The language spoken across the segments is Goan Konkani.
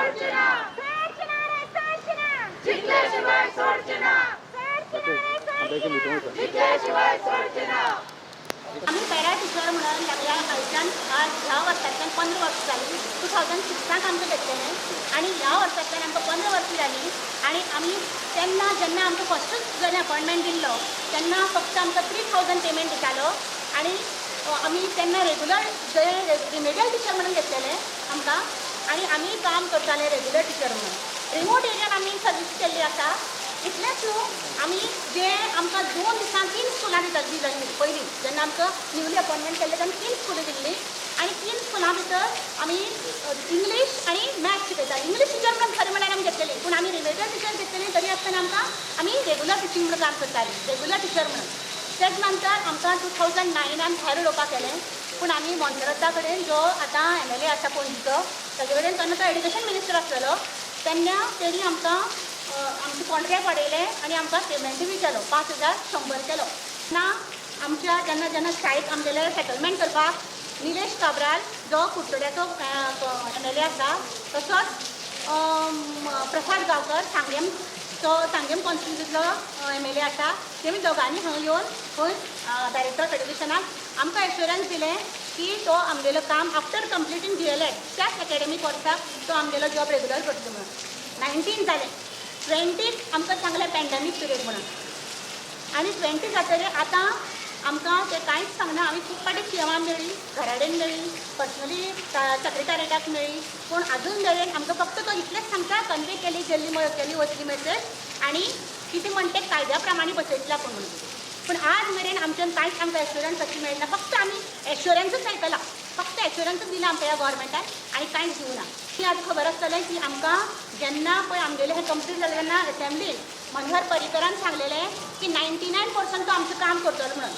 सोडचे ना. सोडचे ना रे, सोडचे ना. जिंकल्याशिवाय सोडचे ना. सोडचे ना रे, सोडचे ना. जिंकल्याशिवाय सोडचे ना. आमी पॅरा टिचर म्हणून लागल्या आयच्यान आज ह्या वर्सांतल्यान 15 वर्सां जालीं. 2006 आमकां घेतलेलें आनी ह्या वर्सांतल्यान आमकां 15 वर्सां जालीं. आनी आमी तेन्ना जेन्ना आमकां फस्टूच जेन्ना अपॉयंटमेंट दिल्लो तेन्ना फक्त आमकां 3000 पेमेंट दितालो. आनी आमी तेन्ना रेगुलर जे रिमेडियल टिचर म्हणून घेतलेले आमकां आनी आमी काम करताले रेगुलर टिचर म्हणून. रिमोट एरियान आमी सर्वीस केल्ली आसा. इतलेंच न्हू, आमी जे आमकां 2 दिसां 3 स्कुलां दिल्ली पयलीं जेन्ना आमकां न्यूली अपॉयंटमेंट केल्लें तेन्ना 3 स्कुलां दिल्लीं. आनी 3 स्कुलां भितर आमी इंग्लीश आनी मॅथ्स शिकयतालीं. इंग्लीश टिचर म्हणून खरें म्हणल्यार आमी घेतलेली, पूण आमी रिमेडियल टिचर घेतलेली तरी आसतना आमकां आमी रेगुलर टिचींग म्हणून काम करतालीं, रेगुलर टिचर म्हणून. तेज नंतर आमकां 2009 भायर उडोवपाक केलें. पूण आमी मोन्सेराता कडेन जो आतां MLA आसा पणजीचो ताजे कडेन, तेन्ना तो एड्युकेशन मिनिस्टर आसलेलो, तेन्ना तेणी आमकां आमचें कॉन्ट्रॅक्ट वाडयलें आनी आमकां पेमेंटूय बी केलो 5100 केलो ना. आमच्या जेन्ना जेन्ना स्ट्रायक आमगेले सेटलमेंट करपाक निलेश काब्राल जो कुडचड्याचो MLA आसा, तसोच प्रसाद गांवकर सांगेम, तो सांगेम कॉन्स्टिट्युन्सींतलो MLA आसा, तेमी दोगांनी हांगा येवन खंय डायरेक्टर ऑफ एड्युकेशनाक आमकां एश्योरन्स दिलें की तो आमगेलो काम आफ्टर कंप्लिटींग DLED त्याच एकेडमीक वर्साक तो आमगेलो जॉब रेगुलर करतलो म्हणून. 19 जालें, 20 आमकां सांगलें पॅन्डेमीक पिरियड म्हणून. आनी 20 जातकीर आतां आमकां ते कांयच सांगना. आमी खूब फावटी CMाक मेळ्ळी, घरा कडेन मेळ्ळी, पर्सनली सेक्रेटरीटाक मेळ्ळी, पूण आजून मेरेन आमकां फक्त तो इतलेंच सांगता, कन्वे केली गेल्ली केली वतली मेसेज आनी कितें म्हणटा ते कायद्या प्रमाणे बसयतले आपूण म्हणून. पूण आज मेरेन आमच्यान कांयच आमकां एश्योरन्स अशी मेळना. फक्त आमी एश्योरन्सूच आयकला, फक्त एश्योरन्सूच दिला आमकां ह्या गोवोरमेंटान आनी कांयच दिवना. ती आतां खबर आसतलें की आमकां जेन्ना पळय आमगेलें हें कंप्लीट जालें तेन्ना एसेंब्लीन मनोहर पर्रीकरान सांगलेलें की 99% तो आमचें काम करतलो म्हणून.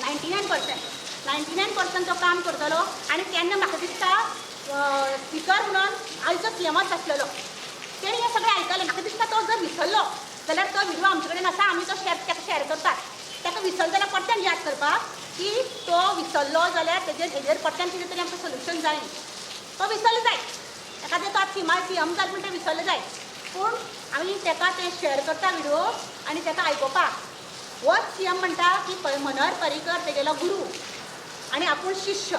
99%, 99% तो काम करतलो. आनी तेन्ना म्हाका दिसता स्पिकर म्हणून आयचो CMच आसलेलो, तेणी हें सगळें आयकलें. म्हाका दिसता तो जर विसरलो जाल्यार तो व्हिडियो आमचे कडेन आसा, आमी तो शेर ताका शेर करतात. ताका विसरलो जाल्यार परत्यान याद करपाक की तो विसरलो जाल्यार तेजेर हेजेर परत्यान कितें तरी आमकां सोल्युशन जाय. तो विसरलो जायत, एखादें तो आतां CM जालें म्हणटा विसरलो जायत, पूण आमी ताका तें शेर करता व्हिडियो आनी ताका आयकोपाक. होच CM म्हणटा की मनोहर पर्रीकर तेगेलो गुरू आनी आपूण शिश्य.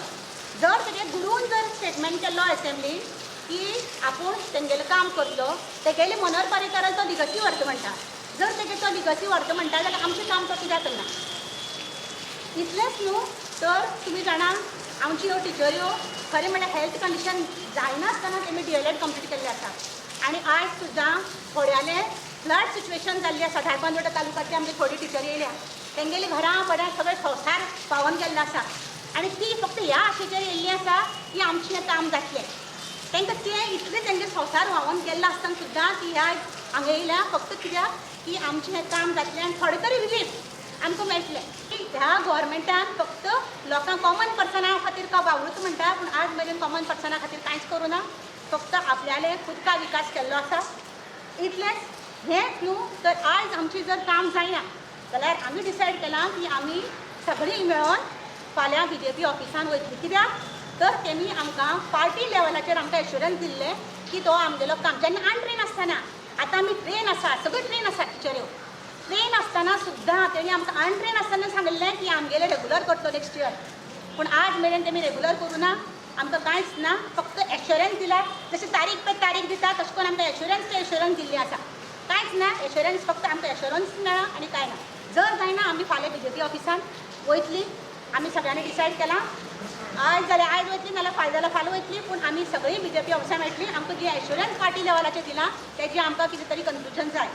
जर तेगे गुरून जर स्टेटमेंट केल्लो एसेंब्लीन की आपूण तेंगेलें काम करतलो, तेगेले मनोहर पर्रीकरान तो लिगसी व्हरता म्हणटा, जर तेगे तो लिगसी व्हरता म्हणटा जाल्यार आमचें काम तो कित्याक करना? इतलेंच न्हू, तर तुमी जाणा आमच्यो ह्यो टिचऱ्यो खरें म्हणल्यार हेल्थ कंडिशन जायनासतना तेमी DLED complete केल्लें आसा. आनी आयज सुद्दां थोड्यालें फ्लड सिच्युएशन जाल्ली आसा. धायपांदोडा तालुक्याची आमची थोडी टिचरी येयल्या, तेंगेले घरां बऱ्या सगळें संवसार व्हांवन गेल्लो आसा. आनी ती फक्त ह्या आशेचेर येयल्ली आसा की आमचें हें काम जातलें. तांकां तें इतलें तेंगे संवसार व्हांवन गेल्लो आसतना सुद्दां ती ह्या हांगा येयल्या फक्त कित्याक की आमचें हें काम जातलें आनी थोडें तरी रिलीफ आमकां मेळटलें. ह्या गोवोरमेंटान फक्त लोकांक कॉमन पर्सना खातीर का वावरूच म्हणटा, पूण आज मेरेन कॉमन पर्सना खातीर कांयच करूं ना, फक्त आपल्याले खुद का विकास केल्लो आसा. इतलेंच हेंच न्हू, तर आयज आमचें जर काम जायना जाल्यार आमी डिसायड केलां की आमी सगळीं मेळोन फाल्यां BJP ऑफिसान वयतली. कित्याक तर तेमी आमकां पार्टी लेवलाचेर आमकां एश्योरन्स दिल्लें की तो आमगेलो काम जेन्ना अनट्रेन आसतना, आतां आमी ट्रेन आसा, सगळीं ट्रेन आसा टिचऱ्यो, ट्रेन आसतना सुद्दां तेणी आमकां अनट्रेन आसतना सांगिल्लें की आमगेलें रेगुलर करतलो नेक्स्ट इयर. पूण आज मेरेन तेमी रेगुलर करूं ना, आमकां कांयच ना, फक्त एश्योरन्स दिला. जशें तारीख पे तारीख दिता तशें करून आमकां एश्योरन्स पे एश्योरन्स दिल्ली आसा. कांयच ना एश्योरन्स, फक्त आमकां एश्योरन्स मेळ्ळा आनी कांय ना. जर जायना आमी फाल्यां BJP ऑफिसान वयतली. आमी सगळ्यांनी डिसायड केलां, आयज जाल्यार आयज वयतली, नाल्यार फाल्यां जाल्यार फाल्यां वयतली, पूण आमी सगळीं BJP ऑफिसान वयतली. आमकां जी एश्योरन्स पार्टी लेवलाचेर दिलां तेजें आमकां कितें तरी कन्क्लुजन जाय.